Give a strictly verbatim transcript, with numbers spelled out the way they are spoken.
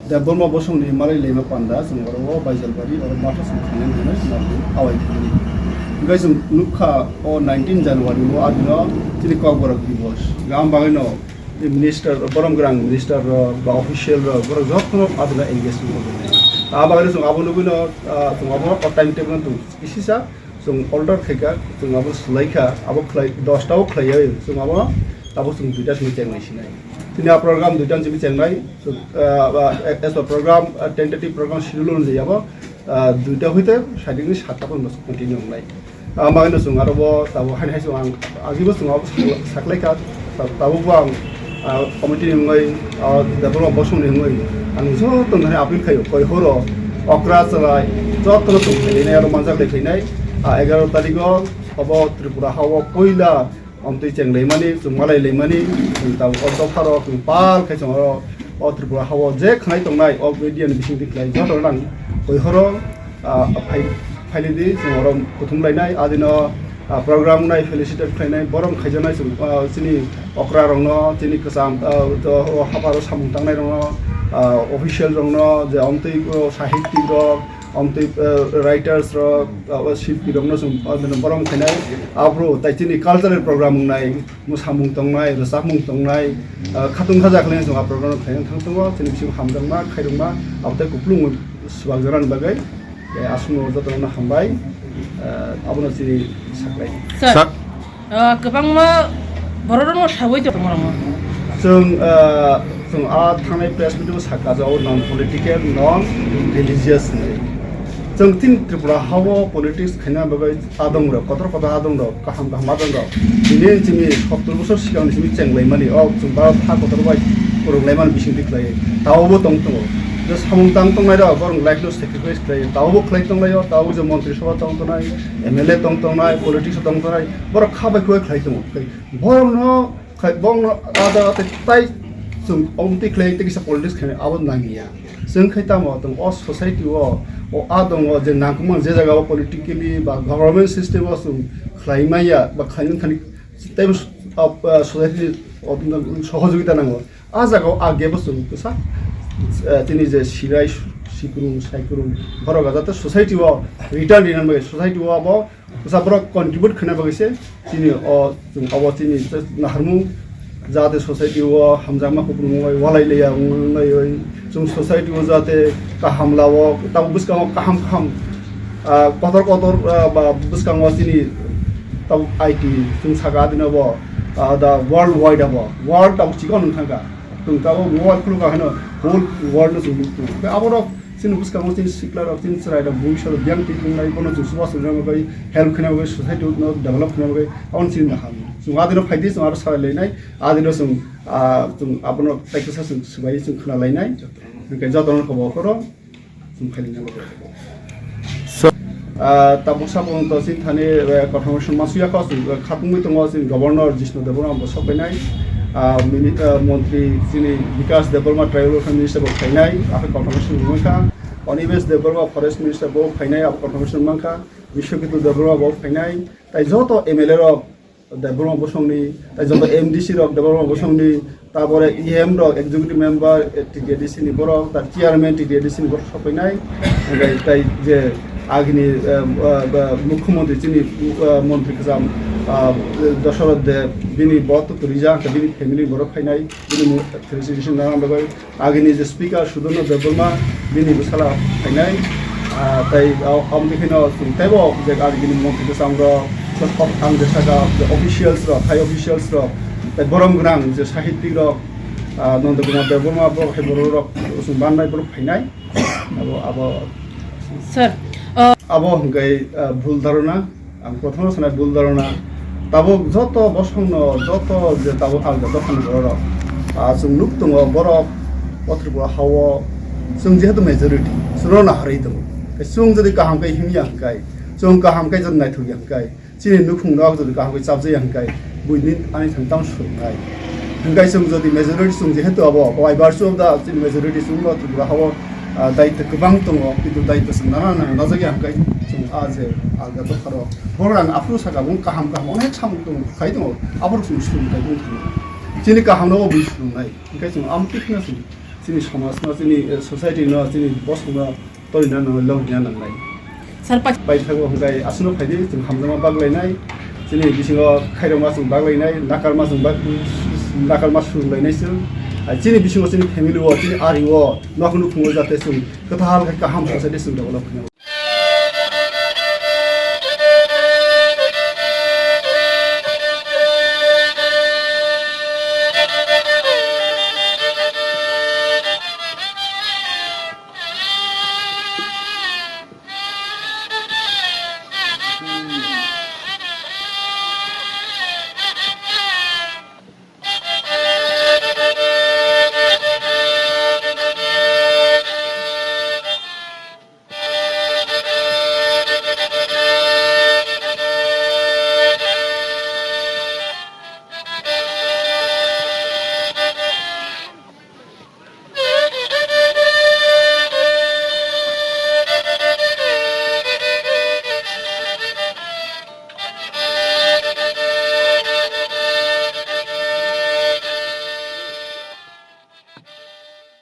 Debbarma bosongni malai lema panda chwng oro o Baijalbari oro matha chwng khainani hwnwi chwng abo awai thangni. Hwnkhe chwng nukha o nineteen January o adino chini Kokborok Divos. Gam bagwino minister, borom gwnang minister rok ba official rok borok jotono adino engage wngwi tongo. Abagwino chwng abo nugwino, ah, chwng abo o time table no chwng kisisa chwng order khaikha, chwng abo swlaikha, abo khlai, dosta o khlaiwi chwng abo, abo chwng duita simi chengnai sinai. Chini a program duita simi chengnai, chwng, ah, ah, as per program, ah, tentative program schedule onujai abo, ah, duita hoite saidikni satta porjonto continue wngnai. Ah, bagwino chwng aro bo tabuk haini hai chwng ang agibo chwng abo saklaikha. Ta-, tabukbo ang, ah, committee ni wngwi, ah, development bosongni wngwi ang jotono thani appeal khaio, koi horo okra chwrai jotono chwng khainai aro manjak lai khainai, ah, egaroh tarikh o obo Tripura ha o puila omtwi cheng laimani, chwng malai laimani, chwng tabuk o dopha rok chwng pal khai chwng oro o Tripura ha o je khwnai tongnai o media ni bisingtwi khlai jotono nang koi horo, ah, phai, phailidi chwng oro kuthum lainai adino, ah, program nai felicitate khlainai, borom khaijaknai chwng, ah, chini okra rokno, chini kwcham, ah, to, o haparo samung tangnai rokno, ah, official rokno, je omtwi, o, sahittik rok, omtwi, ah, writers rok, ah, o shilpi rokno chwng, ah, borom khainai. Aphuru tai chini cultural program wngnai, mwsamung tongnai, rwchapmung tongnai, ah, khatung khaja khlai chwng a program khlaina thang tongo, chini bisingo hamjakma, khairokma, abo tei kupulung swbakjaknani bagwi. Tei aswkno jotono hambai, ah, abono chini saklai. Sir, Sak- ah, kwbangma bororokno sawi tongma rokno. Chwng, ah, chwng a thangnai press meet o sakha je non political, non religious hinwi. Chwng tini Tripura ha o politics khaina bagwi adongrok, kotor kotor adongrok, kaham kaham adongrok. Tini chini sottor bosor sikang ni simi cheng laimani, o chwng Bharat ha kotor bai kwrwng laimani bisingtwi khlai. Tao bo tong tongo. Je samung tang tongnai rok, borok life no sacrifice khlai. Tao bo khlai tong laio, tao je montri sabha tong tongnai, M L A tong tongnai, politics tong tongnai, borok kha bai khubai khlai tongo. Borok no khai, borok no ada tei tai chwng omtwi khlai tei kisa politics khlai abo nangya. Chwng khai tamo tong o society o, o adongo je nangkukmani je jaga o politically ba government system o chwng khlai maya ba khlai thani tei bo, ah, ah, society ni, ah, sohojogita nango. Ah jaga o ah gap o chwng kwsa, ah, chini je sirai, sikrung, saikrung, borok jate society o return rinani bagwi society o abo kwsa borok contribute khaina bagwi se chini o chwng abo chini naharmung jate society o hamjakma kupulung wnglai walai liya wnglaiwi chwng society o jate kaham lao tamo bwskango kaham kaham, ah, kotor kotor, ah, ba bwskango chini tamo I T chwng saka adino bo, ah, the world wide abo world tamo chikon wng thangkha chwng tamo mobile khulukha hino whole world no chwng nuktung. Aborok chini bwskango chini sikla rok chini chwrai rok bui salo biyang twi tongnai bono chwng chubachu rwna bagwi help khaina bagwi society no develop khaina bagwi aboni chini naham chwng adino phaidi chwng aro salai lainai adino chwng, ah, chwng abono tei kisa chwng swbai chwng khna lainai hwnkhe jotono kobo khoro chwng phai lainai. So, ah, tabuk sabung to chini thani, eh, confirmation masuya kho chwng, eh, khatungwi tongo chini governor Jishnu Debbarma bo sok painai, ah, mini-, ah, montri chini Bikas Debbarma tribal welfare minister bo phainai, aphai confirmation wngkha. Onimesh Debbarma forest minister bo phainai, abo confirmation mankha. Bishwaketu Debbarma bo phainai, tai joto M L A rok Debbarma bosongni, tai joto M D C rok Debbarma bosongni, tabore E M rok, executive member, eh, T T A D C ni borok, tar chairman T T A D C ni borok sokpainai, tai, tai je agini, eh, eh, eh, mukhyamantri chini, eh, montri kwcham, ah, Dasharath Deb, bini bo to rijak, bini family borok phainai, bini mu-, felicitation nang bagwi. Agini je speaker Sudurno Debbarma bini bwsala phainai, ah, tei o, aboni kheno chwng teibo je agini montri bwskango ang je saka je officials rok, high officials rok, tei borom gwnang je sahittik rok, ah, Nanda Kumar Debbarma bo hai borok rok chwng bannai borok phainai. Abo, abo Sir, uh, abo hwnkhe, ah, bhul dharona. Ang prothom sanai bhul dharona. Tabuk joto bosongno, joto je tabuk alga dophani borok, ah, chwng nuk tongo, borok o Tripura hao chwng jehetu majority, chwngno naharwi tongo. Chwng jodi kaham khe himya hwnkhe, chwng kaham khe jodi naithokya hwnkhe, chini nukhung nok jodi kaham khe chapjaya hwnkhe, buini ani thani tamo swrwngnai. Hwnkhe chwng jodi majority chwng jehetu abo, by virtue of the chini majority chwngno Tripura hao ah, daitwa kwbang tongo, kintu daitwa chwng nana nang najagya hwnkhe chwng ah je alga dopharo borok ang aphuru saka bo kaham kaham onek samung tongo, khai tongo, aphuru chwng swrwng khai wng thangwi. Chini kahamno bo bui swrwngnai, hwnkhe chwng amtwi kheno chwng Chini somajno, chini, eh, society no, chini bosongno torina nangnai, lorina nangnai. Sir, pa- Bai thago hwnkhe aswkno phaidi chwng hamjakma baglainai, chini bisingo khairokma chwng baglainai, nakarma chwng bag-, nakarma swrwnglainai chwng. Ai chini bisingo chini family o, chini ari o, nok nukhungo jate chwng kwtal khe kaham society chwng develop khainai.